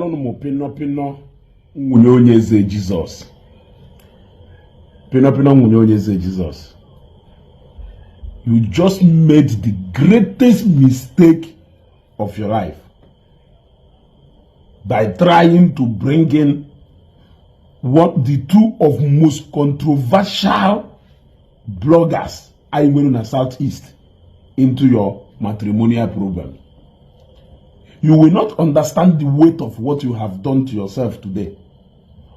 no pino nwunye Onye Eze Jesus. Pino nwunye Onye Eze Jesus. You just made the greatest mistake of your life by trying to bring in what the two of most controversial bloggers in the Southeast into your matrimonial program. You will not understand the weight of what you have done to yourself today,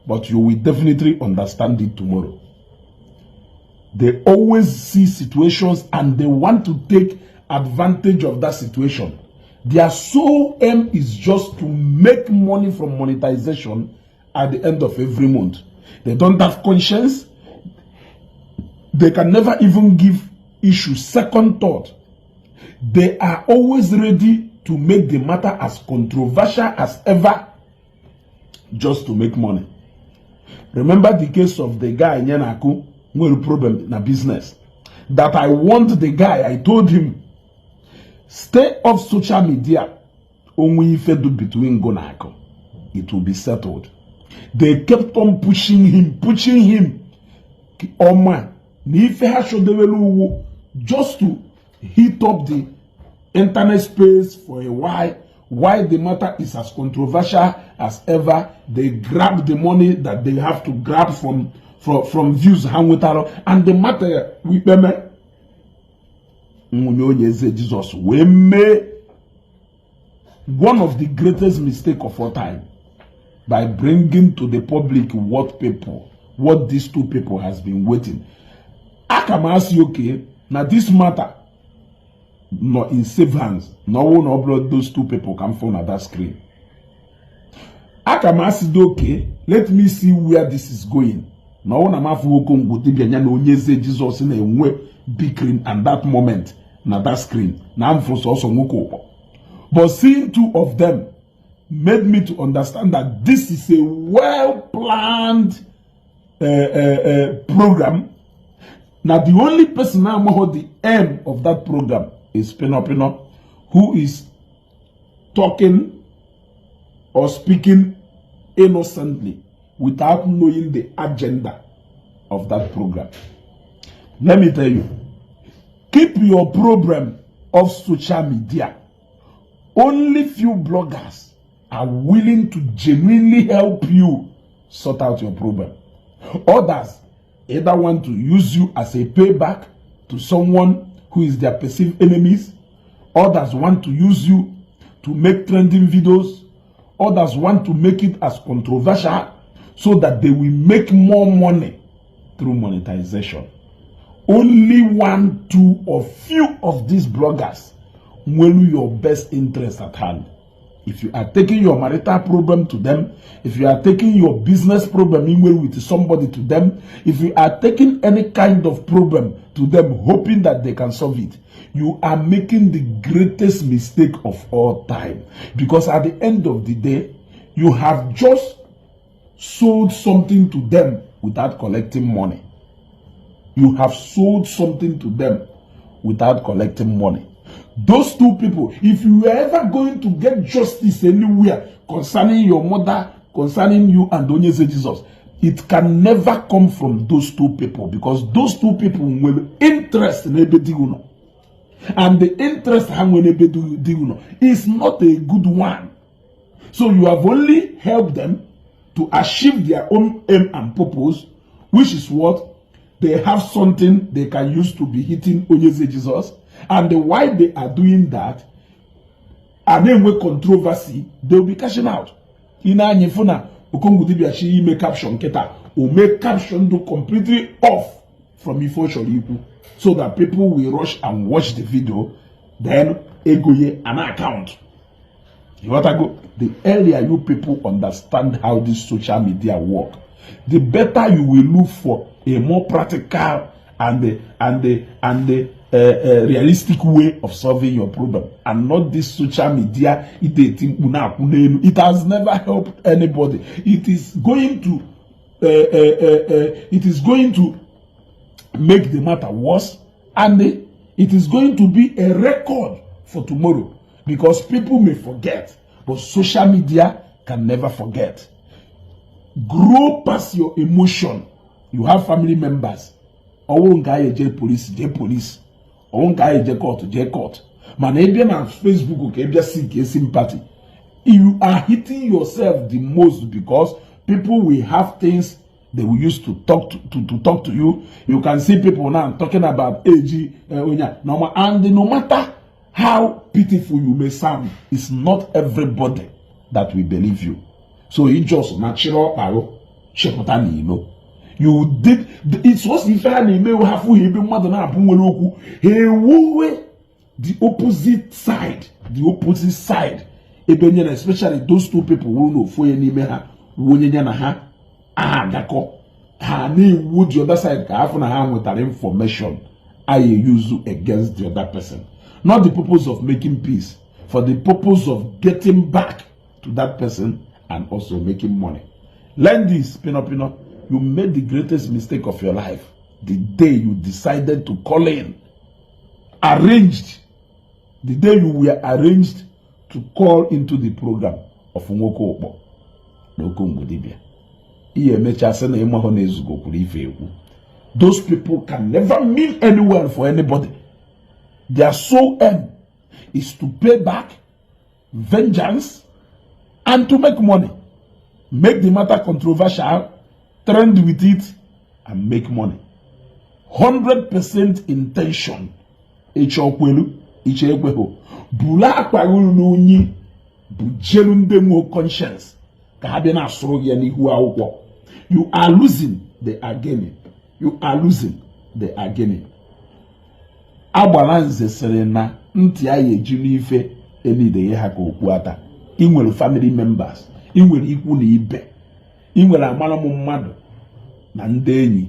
but you will definitely understand it tomorrow. They always see situations and they want to take advantage of that situation. Their sole aim is just to make money from monetization at the end of every month. They don't have conscience. They can never even give issues second thought. They are always ready to make the matter as controversial as ever just to make money. Remember the case of the guy in Yanaku who had a problem in a business. That I warned the guy, I told him, stay off social media. Only if you do between Gonako, it will be settled. They kept on pushing him. Oh man, just to heat up the internet space for a while. Why the matter is as controversial as ever. They grab the money that they have to grab from views, and the matter we Onye Eze Jesus we made one of the greatest mistakes of all time by bringing to the public what these two people has been waiting. I can ask you, okay, now this matter not in safe hands. No one upload those two people come from on that screen. I can ask you, okay, let me see where this is going. No one am Okongwu Dibia no Onye Eze Jesus in a way bickering at that moment na that screen. Now I'm for so. But seeing two of them made me to understand that this is a well-planned program. Now the only person now know the aim of that program is Pino, who is talking or speaking innocently without knowing the agenda of that program. Let me tell you, keep your program off social media. Only few bloggers are willing to genuinely help you sort out your problem. Others either want to use you as a payback to someone who is their perceived enemies. Others want to use you to make trending videos. Others want to make it as controversial so that they will make more money through monetization. Only one, two, or few of these bloggers will your best interest at hand. If you are taking your marital problem to them, if you are taking your business problem with somebody to them, if you are taking any kind of problem to them hoping that they can solve it, you are making the greatest mistake of all time. Because at the end of the day, you have just sold something to them without collecting money. You have sold something to them without collecting money. Those two people, if you were ever going to get justice anywhere concerning your mother, concerning you and Onye Eze Jesus, it can never come from those two people, because those two people will interest in Ebediguno. And the interest is not a good one. So you have only helped them to achieve their own aim and purpose, which is what? They have something they can use to be hitting Onye Eze Jesus. And why they are doing that, and then with controversy, they will be cashing out. Ina nyefuna Okongwu Dibia she make caption keta or make caption do completely off from Ifo, so that people will rush and watch the video, then egoye an account. You want to go? The earlier you people understand how this social media work, the better you will look for a more practical and realistic way of solving your problem, and not this social media. It has never helped anybody. It is going to make the matter worse, and it is going to be a record for tomorrow, because people may forget, but social media can never forget. Grow past your emotion. You have family members. Owon guy J police. Owon guy J court. Man, even on Facebook, okay, just seek sympathy. You are hitting yourself the most because people will have things they will use to talk to you. You can see people now talking about AG, and no matter how pitiful you may sound, it's not everybody that will believe you. So it just natural paro shepotani, you know. You did it was if I may have mother na the opposite side. The opposite side. Especially those two people who know for any meha, would the other side have with that information I use against the other person. Not the purpose of making peace, for the purpose of getting back to that person and also making money. Learn this, Pino. You made the greatest mistake of your life the day you decided to call in. The day you were arranged to call into the program of Okongwu Dibia. Those people can never mean any well for anybody. Their sole aim is to pay back, vengeance, and to make money. Make the matter controversial, trend with it, and make money. 100% intention. Bula akwaru n'onyi bu jelunde mo conscience ka habe na asoro ya n'ihu akwụkwọ. You are losing, they are gaining. You are losing, they are gaining. Agbalanze sere na nti aye eji n'ife enide ye ha ka okwu ata. I nwere family members, I nwere ikwu na ibe, I nwere amara mmadụ na ndị enyi.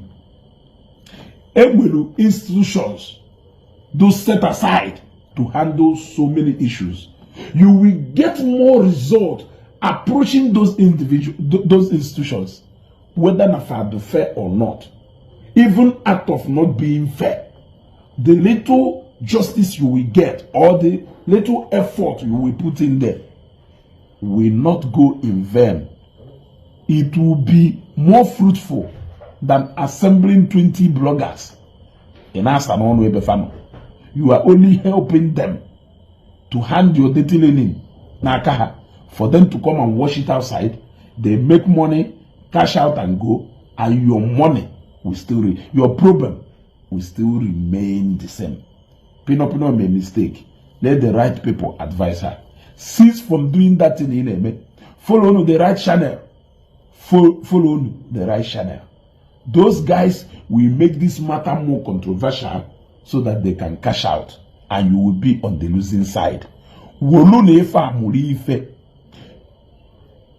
E nwere institutions those set aside to handle so many issues. You will get more result approaching those those institutions, whether fair or not, even out of not being fair. The little justice you will get or the little effort you will put in there will not go in vain. It will be more fruitful than assembling 20 bloggers in Asanon Webefano. You are only helping them to hand your dirty linen nakaha for them to come and wash it outside. They make money, cash out and go, and your money will still your problem will still remain the same. Pino made a mistake. Let the right people advise her. Cease from doing that thing in a follow the right channel. Follow the right channel. Those guys will make this matter more controversial so that they can cash out and you will be on the losing side.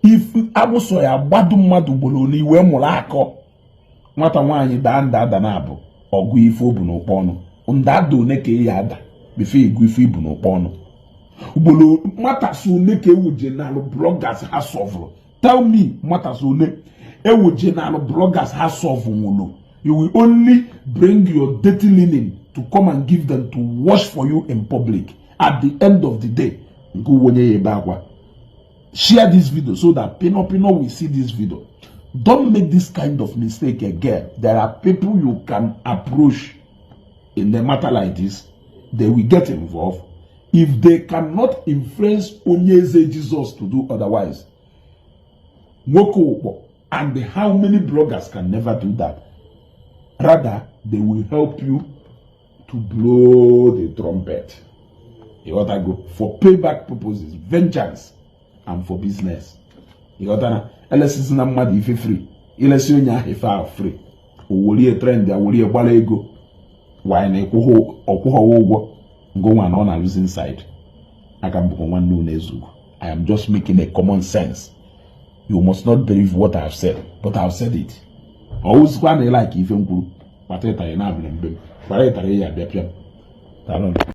If abuso ya gbadu mmadu boloni we mulako nwata nwanyi da na abu ogu ife obu n'okpo ọnụ ndado ne ke ya ada befe egu ife ibu n'okpo ọnụ ubolo mata so ne ke wuje na bloggers ha solve. Tell me mata so ne ewuje na bloggers ha solve nwolo. You will only bring your dirty linen to come and give them to wash for you in public. At the end of the day, share this video so that Pino will see this video. Don't make this kind of mistake again. There are people you can approach in a matter like this. They will get involved. If they cannot influence Onye Eze Jesus to do otherwise, and how many bloggers can never do that? Rather, they will help you to blow the trumpet. You ought to go for payback purposes, vengeance, and for business. You ought to unless it's not mad if free. Unless you are free. Woli a trend, there will be a balego. Why na go on losing side. I can become one new Nezu. I am just making a common sense. You must not believe what I have said, but I have said it. Always when they like even group, but I